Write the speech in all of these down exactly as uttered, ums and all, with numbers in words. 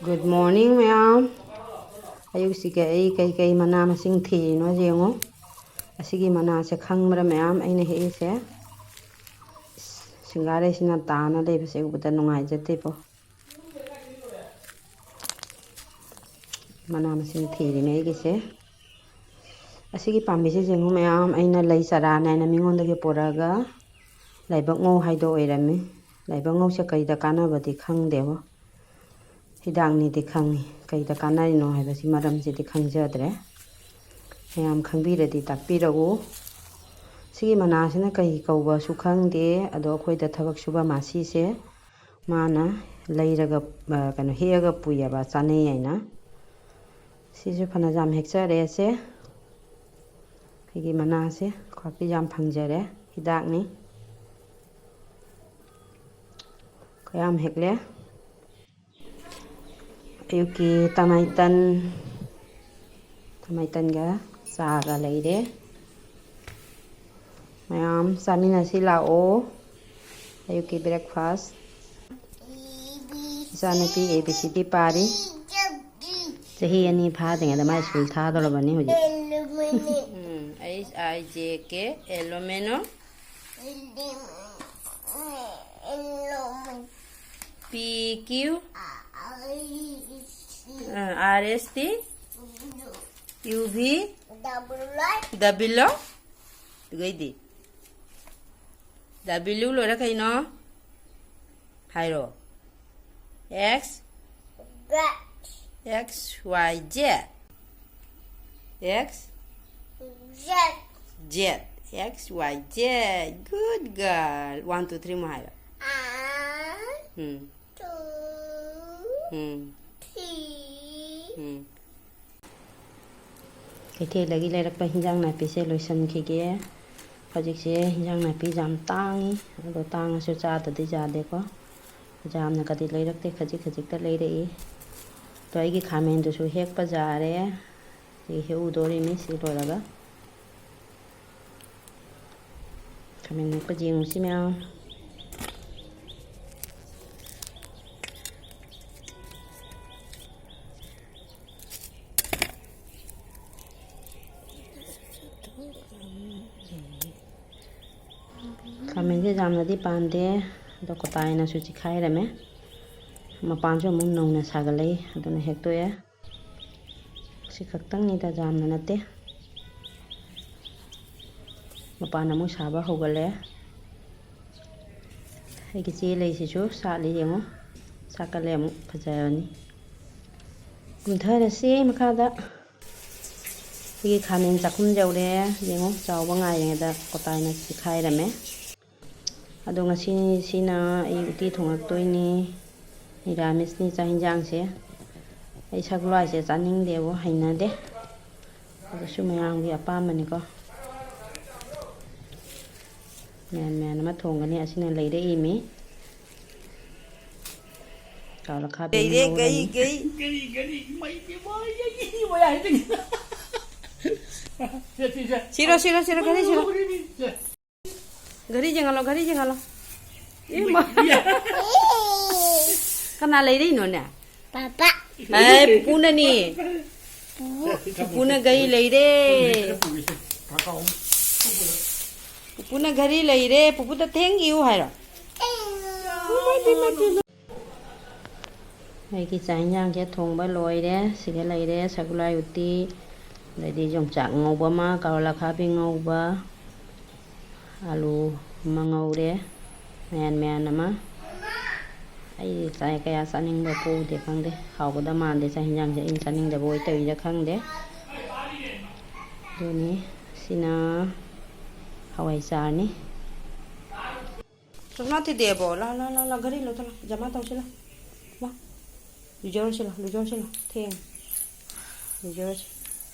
Good morning, ꯃꯌꯥꯝ꯫ ꯑꯌꯨꯛꯁꯤꯒꯤ ꯑꯩ ꯀꯩꯀꯩ ꯃꯅꯥ ꯃꯁꯤꯡ ꯊꯤꯔꯤꯅꯣ ꯌꯦꯡꯉꯨ꯫ ꯑꯁꯤꯒꯤ ꯃꯅꯥꯁꯦ ꯈꯪꯕ꯭ꯔꯥ, ꯃꯌꯥꯝ? ꯑꯩꯅ ꯍꯦꯛꯏꯁꯦ ꯁꯤꯡꯒꯥꯔꯩꯁꯤꯅ ꯇꯥꯅ ꯂꯩꯕꯁꯦ ꯎꯕꯗ ꯅꯨꯡꯉꯥꯏꯖꯗꯦꯕꯣ꯫ ꯃꯅꯥ ꯃꯁꯤꯡ ꯊꯤꯔꯤꯅꯦ ꯑꯩꯒꯤꯁꯦ꯫ ꯑꯁꯤꯒꯤ ꯄꯥꯝꯕꯤꯁꯦ ꯌꯦꯡꯉꯨ, ꯃꯌꯥꯝ꯫ ꯑꯩꯅ ꯂꯩ ꯆꯔꯥꯅꯦ ꯍꯥꯏꯅ ꯃꯤꯉꯣꯟꯗꯒꯤ ꯄꯨꯔꯛꯑꯒ ꯂꯥꯏꯕꯛ ꯉꯧ ꯍꯥꯏꯗꯣ ꯑꯣꯏꯔꯝꯃꯤ꯫ ꯂꯥꯏꯕꯛ ꯉꯧꯁꯦ ꯀꯩꯗ ꯀꯥꯟꯅꯕꯗꯤ ꯈꯪꯗꯦꯕꯣ꯫ ꯍꯤꯗꯥꯛꯅꯤꯗꯤ ꯈꯪꯉꯤ, ꯀꯩꯗ ꯀꯥꯟꯅꯔꯤꯅꯣ ꯍꯥꯏꯕꯁꯤ ꯃꯔꯝꯁꯤꯗꯤ ꯈꯪꯖꯗ꯭ꯔꯦ꯫ ꯃꯌꯥꯝ ꯈꯪꯕꯤꯔꯗꯤ ꯇꯥꯛꯄꯤꯔꯛꯎ꯫ ꯁꯤꯒꯤ ꯃꯅꯥꯁꯤꯅ ꯀꯩ ꯀꯧꯕꯁꯨ ꯈꯪꯗꯦ, ꯑꯗꯣ ꯑꯩꯈꯣꯏꯗ ꯊꯕꯛ ꯁꯨꯕ ꯃꯥꯁꯤꯁꯦ ꯃꯥꯅ ꯂꯩꯔꯒ, ꯑ, ꯀꯩꯅꯣ, ꯍꯦꯛꯑꯒ ꯄꯨꯏꯌꯦꯕ, ꯆꯥꯅꯩ ꯍꯥꯏꯅ꯫ ꯁꯤꯁꯨ ꯐꯅ ꯌꯥꯝ ꯍꯦꯛꯆꯔꯦ ꯁꯦ꯫ ꯑꯩꯒꯤ ꯃꯅꯥꯁꯦ ꯈ꯭ꯋꯥꯛꯄꯤ ꯌꯥꯝ ꯐꯪꯖꯔꯦ, ꯍꯤꯗꯥꯛꯅꯤ꯫ ꯈꯨꯌꯥꯝ ꯍꯦꯛꯂꯦ꯫ ꯑꯌꯨꯛꯀꯤ ꯇꯃꯥꯏꯇꯟ, ꯇꯃꯥꯏꯇꯟꯒ ꯆꯥꯒ ꯂꯩꯔꯦ꯫ ꯃꯌꯥꯝ ꯆꯥꯃꯤꯟꯅꯁꯤ ꯂꯥꯛꯑꯣ꯫ ꯑꯌꯨꯛꯀꯤ breakfast꯫ ꯏꯆꯥꯅꯨꯄꯤ A B C D ꯄꯥꯔꯤ꯫ ꯆꯍꯤ ꯑꯅꯤ ꯐꯥꯗ꯭ꯔꯤꯉꯩꯗ ꯃꯥ ꯁ꯭ꯀꯨꯜ ꯊꯥꯗꯧꯔꯕꯅꯤ ꯍꯧꯖꯤꯛ꯫ ꯎꯝ, H I J K, L M N O, P Q, ꯑ, R S T, U V, W, ꯑꯗꯨꯒꯩꯗꯤ? W ꯂꯣꯏꯔ ꯀꯩꯅꯣ? ꯍꯥꯏꯔꯣ꯫ X, X, Y, Z. X, Z. Z. X, Y, Z. Good girl. One, two, three ꯃꯨꯛ ꯍꯥꯏꯔꯣ꯫ ꯎꯝ꯫ ꯎꯝ꯫ ꯎꯝ꯫ ꯀꯩꯊꯦꯜꯗꯒꯤ ꯂꯩꯔꯛꯄ ꯍꯤꯟꯖꯥꯡ ꯅꯥꯄꯤꯁꯦ ꯂꯣꯏꯁꯤꯟꯈꯤꯒꯦ꯫ ꯍꯧꯖꯤꯛꯁꯦ ꯍꯤꯟꯖꯥꯡ ꯅꯥꯄꯤ ꯌꯥꯝ ꯇꯥꯡꯉꯤ, ꯑꯗꯣ ꯇꯥꯡꯉꯁꯨ ꯆꯥꯗꯗꯤ ꯌꯥꯗꯦꯀꯣ꯫ ꯌꯥꯝꯅꯒꯗꯤ ꯂꯩꯔꯛꯇꯦ, ꯈꯖꯤꯛ ꯈꯖꯤꯛꯇ ꯂꯩꯔꯛꯏ꯫ ꯑꯗꯣ ꯑꯩꯒꯤ ꯈꯥꯃꯦꯟꯗꯨꯁꯨ ꯍꯦꯛꯄ ꯌꯥꯔꯦ꯫ ꯁꯤ ꯍꯦꯛꯎꯗꯣꯔꯤꯅꯤ ꯁꯤ ꯂꯣꯏꯔꯒ꯫ ꯈꯥꯃꯦꯟ ꯍꯦꯛꯄ ꯌꯦꯡꯉꯨꯁꯤ ꯃꯌꯥꯝ꯫ ꯌꯥꯝꯅꯗꯤ ꯄꯥꯟꯗꯦ, ꯑꯗꯣ ꯀꯣꯇꯥꯏꯅꯁꯨ ꯆꯤꯈꯥꯏꯔꯝꯃꯦ꯫ ꯃꯄꯥꯟꯁꯨ ꯑꯃꯨꯛ ꯅꯧꯅ ꯁꯥꯒꯠꯂꯛꯏ, ꯑꯗꯨꯅ ꯍꯦꯛꯇꯣꯛꯑꯦ꯫ ꯁꯤ ꯈꯛꯇꯪꯅꯤꯗ, ꯌꯥꯝꯅ ꯅꯠꯇꯦ꯫ ꯃꯄꯥꯟ ꯑꯃꯨꯛ ꯁꯥꯕ ꯍꯧꯒꯠꯂꯦ꯫ ꯑꯩꯒꯤ ꯆꯦ ꯂꯩꯁꯤꯁꯨ ꯁꯥꯠꯂꯤ, ꯌꯦꯡꯉꯣ, ꯁꯥꯠꯀꯠꯂꯦ ꯑꯃꯨꯛ, ꯐꯖꯔꯅꯤ꯫ ꯀꯨꯝꯊꯔꯁꯤ ꯃꯈꯥꯗ꯫ ꯁꯤꯒꯤ ꯈꯥꯃꯦꯟ ꯆꯥꯛꯈꯨꯝ ꯌꯧꯔꯦ꯫ ꯌꯦꯡꯉꯣ, ꯆꯥꯎꯕ ꯉꯥꯏꯔꯤꯉꯩꯗ ꯀꯣꯇꯥꯏꯅ ꯆꯤꯈꯥꯏꯔꯝꯃꯦ꯫ ꯑꯗꯣ ꯉꯁꯤꯁꯤꯅ ꯑꯩ ꯎꯇꯤ ꯊꯣꯡꯉꯛꯇꯣꯏꯅꯤ꯫ ꯅꯤꯔꯥꯃꯤꯁꯅꯤ ꯆꯥꯛ ꯍꯤꯟꯖꯥꯡꯁꯦ꯫ ꯑꯩ ꯁꯒꯣꯜꯍꯋꯥꯏꯁꯦ ꯆꯥꯅꯤꯡꯗꯦꯕ, ꯍꯩꯅꯗꯦ꯫ ꯑꯗꯨꯁꯨ ꯃꯌꯥꯝꯒꯤ ꯑꯄꯥꯝꯕꯅꯤꯀꯣ꯫ ꯃꯌꯥꯟ ꯃꯌꯥꯟ ꯑꯃ ꯊꯣꯡꯒꯅꯤ꯫ ꯑꯁꯤꯅ ꯂꯩꯔꯛꯏꯃꯤ꯫ ꯀꯥꯔꯣꯠ ꯑꯈꯥꯕꯤ ꯂꯩꯔꯦ, ꯉꯧꯔꯅꯤ꯫ ꯒꯩ, ꯒꯩ꯫ ꯁꯤꯔꯣ, ꯁꯤꯔꯣ, ꯁꯤꯔꯣ, ꯘꯔꯤ ꯁꯤꯔꯣ꯫ ꯘꯔꯤ ꯌꯦꯡꯍꯜꯂꯣ, ꯘꯔꯤ ꯌꯦꯡꯍꯜꯂꯣ꯫ ꯏꯃꯥ꯫ ꯀꯅꯥ ꯂꯩꯔꯛꯏꯅꯣꯅꯦ? ꯄꯥꯄꯥ꯫ ꯑꯦ, ꯄꯨꯄꯨꯅꯅꯤ꯫ ꯄꯨꯄꯨꯅ ꯒꯥꯔꯤ ꯂꯩꯔꯦ꯫ ꯄꯨꯄꯨꯅ ꯘꯔꯤ ꯂꯩꯔꯦ, ꯄꯨꯄꯨꯗ thank you ꯍꯥꯏꯔꯣ꯫ ꯑꯩꯒꯤ ꯆꯥꯛ ꯌꯦꯟꯁꯥꯡꯁꯦ ꯊꯣꯡꯕ ꯂꯣꯏꯔꯦ꯫ ꯁꯤꯗ ꯂꯩꯔꯦ ꯁꯒꯣꯜꯍꯋꯥꯏ ꯎꯇꯤ, ꯑꯗꯩꯗꯤ ꯌꯣꯡꯆꯥꯛ ꯉꯧꯕ ꯑꯃ, ꯀꯥꯔꯣꯠ ꯑꯈꯥꯕꯤ ꯉꯧꯕ, ꯑꯂꯨ ꯑꯃ ꯉꯧꯔꯦ, ꯃꯌꯥꯟ ꯃꯌꯥꯟ ꯑꯃ꯫ ꯑꯩ ꯆꯥꯛ ꯀꯌꯥ ꯆꯥꯅꯤꯡꯕ ꯄꯣꯛꯎꯗꯦ, ꯈꯪꯗꯦ, ꯍꯥꯎꯒꯗ ꯃꯥꯟꯗꯦ ꯆꯥꯛ ꯌꯦꯟꯁꯥꯡꯁꯦ꯫ ꯑꯩꯅ ꯆꯥꯅꯤꯡꯗꯕ ꯑꯣꯏ ꯇꯧꯔꯤꯔꯥ ꯈꯪꯗꯦ꯫ ꯑꯗꯨꯅꯤ, ꯁꯤꯅ ꯍꯋꯥꯏꯖꯥꯔꯅꯤ꯫ ꯆꯣꯁꯅꯥ ꯊꯤꯗꯦꯕꯣ? ꯂꯥ, ꯂꯥ, ꯂꯥ, ꯂꯥ, ꯘꯔꯤ ꯂꯧ ꯆꯠꯂꯣ, ꯖꯃꯥ ꯇꯧꯁꯤꯜꯂꯣ꯫ ꯂꯥ, ꯂꯨꯖꯔꯨꯁꯤꯂꯣ, ꯂꯨꯖꯔꯨꯁꯤꯂꯣ, ꯊꯦꯡꯉꯦ꯫ ꯂꯨꯖꯔꯨꯁꯤ꯫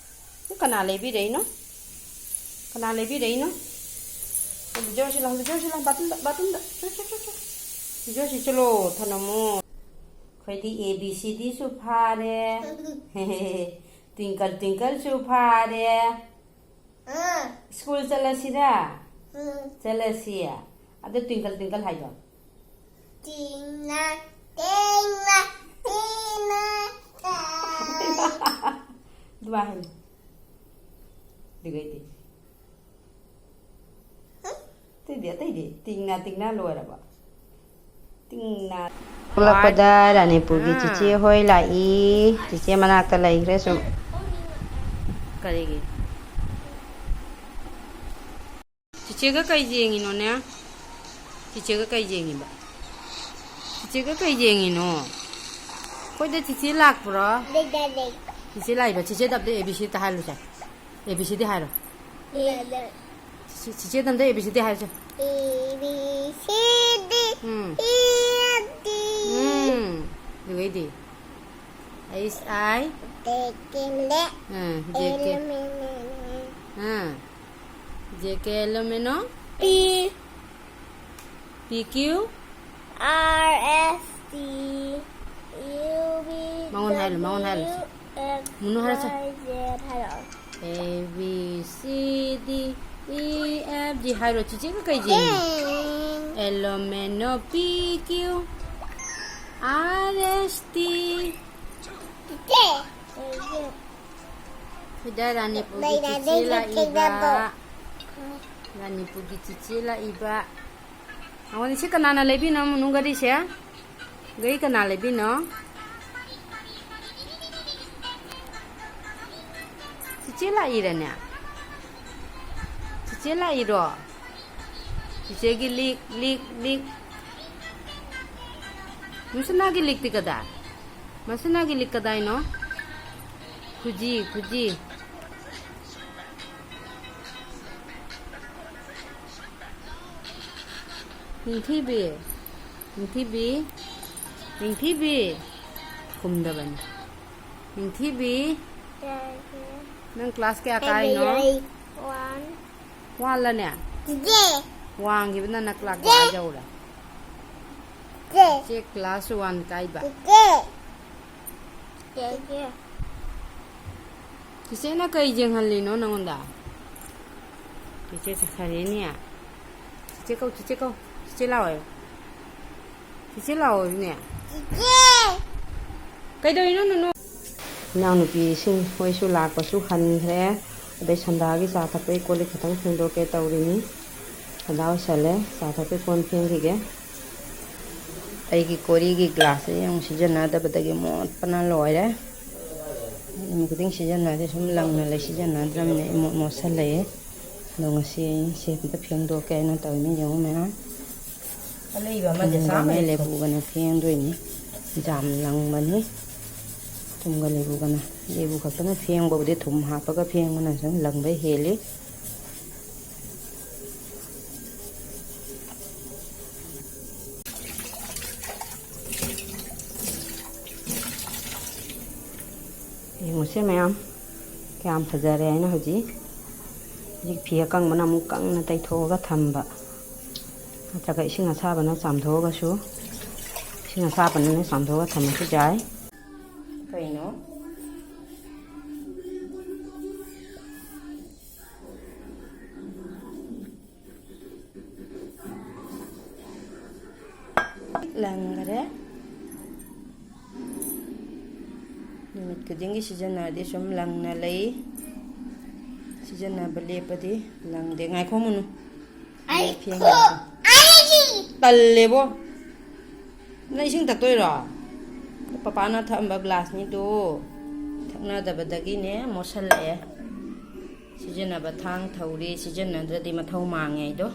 ꯅꯪ ꯀꯅꯥ ꯂꯩꯕꯤꯔꯛꯏꯅꯣ? ꯀꯅꯥ ꯂꯩꯕꯤꯔꯛꯏꯅꯣ? ꯂꯨꯖꯔꯨꯁꯤꯂꯣ, ꯂꯨꯖꯔꯨꯁꯤꯂꯣ, ꯕꯥꯊꯔꯨꯝꯗ, ꯕꯥꯊꯔꯨꯝꯗ, ꯆꯣ, ꯆꯣ, ꯆꯣ, ꯆꯣ꯫ ꯂꯨꯖꯔꯨꯁꯤ, ꯆꯠꯂꯣ, ꯊꯅꯝꯃꯣ꯫ ꯑꯩꯈꯣꯏꯗꯤ A B C Dꯁꯨ ꯐꯥꯔꯦ, Twinkle Twinkleꯁꯨ ꯐꯥꯔꯦ꯫ ꯁ꯭ꯀꯨꯜ ꯆꯠꯂꯁꯤꯔꯥ? ꯆꯠꯂꯁꯤ꯫ ꯑꯗꯨ Twinkle Twinkle ꯍꯥꯏꯗꯣ꯫ ꯇꯤꯡꯅ, ꯇꯦꯡꯅ, ꯇꯦꯡꯅ, ꯇꯥꯏ꯫ ꯑꯗꯨꯃꯥꯏ ꯍꯥꯏꯌꯨ꯫ ꯑꯗꯨꯒꯩꯗꯤ꯫ ꯑꯇꯩꯗꯤ ꯑꯇꯩꯗꯤ ꯇꯤꯡꯅ ꯇꯤꯡꯅ ꯂꯣꯏꯔꯕ꯫ ꯇꯤꯡꯅ꯫ ꯊꯣꯛꯂꯛꯄꯗ ꯔꯥꯅꯤꯄꯨꯔꯒꯤ ꯑꯥ꯫ ꯆꯤꯆꯦ ꯍꯣꯏ ꯂꯥꯛꯏ꯫ ꯆꯤꯆꯦ ꯃꯅꯥꯛꯇ ꯂꯩꯈ꯭ꯔꯦ ꯁꯨꯝ꯫ ꯀꯔꯤꯒꯤ? ꯆꯤꯆꯦꯒ ꯀꯩ ꯌꯦꯡꯉꯤꯅꯣꯅꯦ? ꯆꯤꯆꯦꯒ ꯀꯩ ꯌꯦꯡꯉꯤꯕ? ꯆꯤꯆꯦꯒ ꯀꯩ ꯌꯦꯡꯉꯤꯅꯣ? ꯑꯩꯈꯣꯏꯗ ꯆꯤꯆꯦ ꯂꯥꯛꯄ꯭ꯔꯣ? ꯂꯩ, ꯂꯩ, ꯂꯩ꯫ ꯆꯤꯆꯦ ꯂꯥꯛꯏꯕ? ꯆꯤꯆꯦꯗ ꯑꯝꯇ A B C ꯇ ꯍꯥꯏꯔꯨꯁꯦ꯫ A B C D ꯍꯥꯏꯔꯣ꯫ ꯂꯩ, ꯂꯩ꯫ ꯆꯤꯆꯦ, ꯆꯤꯆꯦꯗ ꯑꯝꯇ A B C D ꯍꯥꯏꯔꯨꯁꯦ꯫ A B C D um. E F G꯫ Um. ꯑꯗꯨꯒꯩꯗꯤ? H I꯫ J K L. Um, J K. L M N O. Um. J K L M N O. P. P Q. R S T. U V ꯃꯉꯣꯟ ꯍꯥꯏꯍꯜꯂꯨ, ꯃꯉꯣꯟ ꯍꯥꯏꯍꯜꯂꯨ꯫ W X ꯃꯨꯅꯨ ꯍꯥꯏꯔꯣ ꯁꯦ꯫ Y Z ꯍꯥꯏꯔꯛꯑꯣ꯫ A B C D E F G ꯍꯥꯏꯔꯣ꯫ ꯆꯤꯆꯦꯒ ꯀꯩ ꯌꯦꯡꯉꯤ? ꯌꯦꯡ꯫ ꯑꯦꯜ ꯑꯦꯝ ꯑꯦꯟ ꯑꯣ ꯄꯤ ꯀ꯭ꯌꯨ ꯑꯥꯔ ꯑꯦꯁ ꯇꯤ꯫ ꯆꯤꯆꯦ꯫ ꯑꯩꯈꯣꯏꯗ ꯔꯥꯅꯤꯄꯨꯔꯒꯤ ꯂꯩꯔꯦ, ꯆꯤꯆꯦ ꯂꯩꯔꯦ, ꯂꯥꯛꯏꯕ꯫ ꯂꯩꯔꯦ꯫ ꯔꯥꯅꯤꯄꯨꯔꯒꯤ ꯆꯤꯆꯦ ꯂꯥꯛꯏꯕ꯫ ꯑꯉꯣꯟꯗ ꯁꯤ ꯀꯅꯥꯅ ꯂꯩꯕꯤꯅꯣ ꯃꯨꯅꯨ ꯒꯥꯔꯤꯁꯦ? ꯒꯥꯔꯤ ꯀꯅꯥ ꯂꯩꯕꯤꯅꯣ? ꯆꯤꯆꯦ ꯂꯥꯛꯏꯔꯅꯦ? ꯆꯤꯆꯦ ꯂꯥꯛꯏꯔꯣ? ꯆꯤꯆꯦꯒꯤ ꯂꯤꯛ, ꯂꯤꯛ, ꯂꯤꯛ꯫ ꯃꯁꯅꯥꯒꯤ ꯂꯤꯛꯇꯤ ꯀꯗꯥꯏ? ꯃꯁꯅꯥꯒꯤ ꯂꯤꯛ ꯀꯗꯥꯏꯅꯣ? ꯈꯨꯖꯤ, ꯈꯨꯖꯤ꯫ ꯅꯤꯡꯊꯤꯕꯤ, ꯅꯤꯡꯊꯤꯕꯤ, ꯅꯤꯡꯊꯤꯕꯤ꯫ ꯈꯨꯝꯗꯕꯅꯤ꯫ ꯅꯤꯡꯊꯤꯕꯤ, ꯅꯪ class ꯀꯌꯥ ꯀꯥꯔꯤꯅꯣ? ꯋꯥꯟ꯫ ꯋꯥꯟꯂꯅꯦ? ꯆꯤꯆꯦ꯫ ꯋꯥꯡꯈꯤꯕꯅ ꯅꯪ class ꯆꯤꯆꯦ꯫ ꯀꯌꯥ ꯌꯧꯔꯦ? ꯆꯤꯆꯦ꯫ ꯆꯤꯆꯦ class ꯋꯥꯟ ꯀꯥꯏꯕ꯫ ꯆꯤꯆꯦ꯫ ꯆꯤꯆꯦ꯫ ꯆꯤꯆꯦꯅ ꯀꯩ ꯌꯦꯡꯍꯜꯂꯤꯅꯣ ꯅꯉꯣꯟꯗ? ꯆꯤꯆꯦ ꯆꯠꯈ꯭ꯔꯦꯅꯦ꯫ ꯆꯤꯆꯦ ꯀꯧ, ꯆꯤꯆꯦ ꯀꯧ꯫ ꯆꯤꯆꯦ ꯂꯥꯛꯑꯣ꯫ ꯆꯤꯆꯦ ꯂꯥꯛꯑꯣꯅꯦ꯫ ꯆꯤꯆꯦ꯫ ꯀꯩꯗꯧꯔꯤꯅꯣ ꯅꯨꯅꯨ? ꯏꯅꯥꯎꯅꯨꯄꯤꯁꯤꯡ ꯍꯣꯏꯁꯨ ꯂꯥꯛꯄꯁꯨ ꯍꯟꯈ꯭ꯔꯦ꯫ ꯑꯗꯩ ꯁꯟꯗꯥꯒꯤ ꯆꯥ ꯊꯛꯄꯒꯤ ꯀꯣꯜ ꯂꯤꯛ ꯈꯛꯇꯪ ꯐꯦꯡꯗꯣꯛꯀꯦ ꯇꯧꯔꯤꯅꯤ꯫ ꯈꯗꯥꯎ ꯁꯜꯂꯦ, ꯆꯥ ꯊꯛꯄꯩ ꯀꯣꯟ ꯐꯦꯡꯈꯤꯒꯦ꯫ ꯑꯩꯒꯤ ꯀꯣꯔꯤꯒꯤ ꯒ꯭ꯂꯥꯁꯁꯦ ꯌꯦꯡꯉꯨ, ꯁꯤꯖꯤꯟꯅꯗꯕꯗꯒꯤ ꯃꯣꯠꯄꯅ ꯂꯣꯏꯔꯦ꯫ ꯅꯨꯃꯤꯠ ꯈꯨꯗꯤꯡ ꯁꯤꯖꯤꯟꯅꯗꯦ, ꯁꯨꯝ ꯂꯪꯅ ꯂꯩ, ꯁꯤꯖꯤꯟꯅꯗ꯭ꯔꯕꯅꯤꯅ ꯏꯃꯣꯠ ꯃꯣꯠꯁꯜꯂꯛꯑꯦ꯫ ꯑꯗꯣ ꯉꯁꯤ ꯑꯩ ꯁꯤ ꯑꯝꯇ ꯐꯦꯡꯗꯣꯛꯀꯦ ꯍꯥꯏꯅ ꯇꯧꯔꯤꯅꯤ꯫ ꯌꯦꯡꯉꯨ ꯃꯌꯥꯝ, ꯑꯂꯩꯕ ꯑꯃꯁꯦ ꯊꯨꯝꯒꯅꯦ ꯆꯥꯕ ꯂꯦꯕꯨꯒꯅ ꯐꯦꯡꯗꯣꯏꯅꯤ꯫ ꯌꯥꯝ ꯂꯪꯕꯅꯤ ꯊꯨꯝꯒ ꯂꯦꯕꯨꯒꯅ꯫ ꯂꯦꯕꯨ ꯈꯛꯇꯅ ꯐꯦꯡꯕꯕꯨꯗꯤ ꯊꯨꯝ ꯍꯥꯞꯄꯒ ꯐꯦꯡꯕꯅ ꯁꯨꯝ ꯂꯪꯕ ꯍꯦꯜꯂꯤ꯫ ꯌꯦꯡꯉꯨꯁꯦ ꯃꯌꯥꯝ, ꯀꯌꯥꯝ ꯐꯖꯔꯦ ꯍꯥꯏꯅ꯫ ꯍꯧꯖꯤꯛ, ꯍꯧꯖꯤꯛ ꯐꯤ ꯑꯀꯪꯕꯅ ꯑꯃꯨꯛ ꯀꯪꯅ ꯇꯩꯊꯣꯛꯑꯒ ꯊꯝꯕ, ꯅꯠꯇ꯭ꯔꯒ ꯏꯁꯤꯡ ꯑꯁꯥꯕꯅ ꯆꯥꯝꯊꯣꯛꯑꯒꯁꯨ, ꯏꯁꯤꯡ ꯑꯁꯥꯕꯅ ꯆꯥꯝꯊꯣꯛꯑꯒ ꯊꯝꯃꯁꯨ ꯌꯥꯏ꯫ ꯀꯩꯅꯣ? ꯂꯪꯈꯔꯦ꯫ ꯅꯨꯃꯤꯠ ꯈꯨꯗꯤꯡꯒꯤ ꯁꯤꯖꯤꯟꯅꯔꯗꯤ ꯁꯨꯝ ꯂꯪꯅ ꯂꯩ꯫ ꯁꯤꯖꯤꯟꯅꯕ ꯂꯦꯞꯄꯗꯤ ꯂꯪꯗꯦ꯫ ꯉꯥꯏꯈꯣ ꯃꯨꯅꯨ꯫ ꯑꯩ ꯐꯦꯡꯒꯦ꯫ ꯇꯜꯂꯦꯕꯣ꯫ ꯅꯪ ꯏꯁꯤꯡ ꯊꯛꯇꯣꯏꯔꯣ? ꯄꯄꯥꯅ ꯊꯛꯑꯝꯕ ꯒ꯭ꯂꯥꯁꯅꯤꯗꯣ꯫ ꯊꯛꯅꯗꯕꯗꯒꯤꯅꯦ ꯃꯣꯠꯁꯜꯂꯛꯑꯦ꯫ ꯁꯤꯖꯤꯟꯅꯕ ꯊꯥꯡ ꯊꯧꯔꯤ ꯁꯤꯖꯤꯟꯅꯗ꯭ꯔꯗꯤ ꯃꯊꯧ ꯃꯥꯡꯉꯦ ꯑꯩꯗꯣ꯫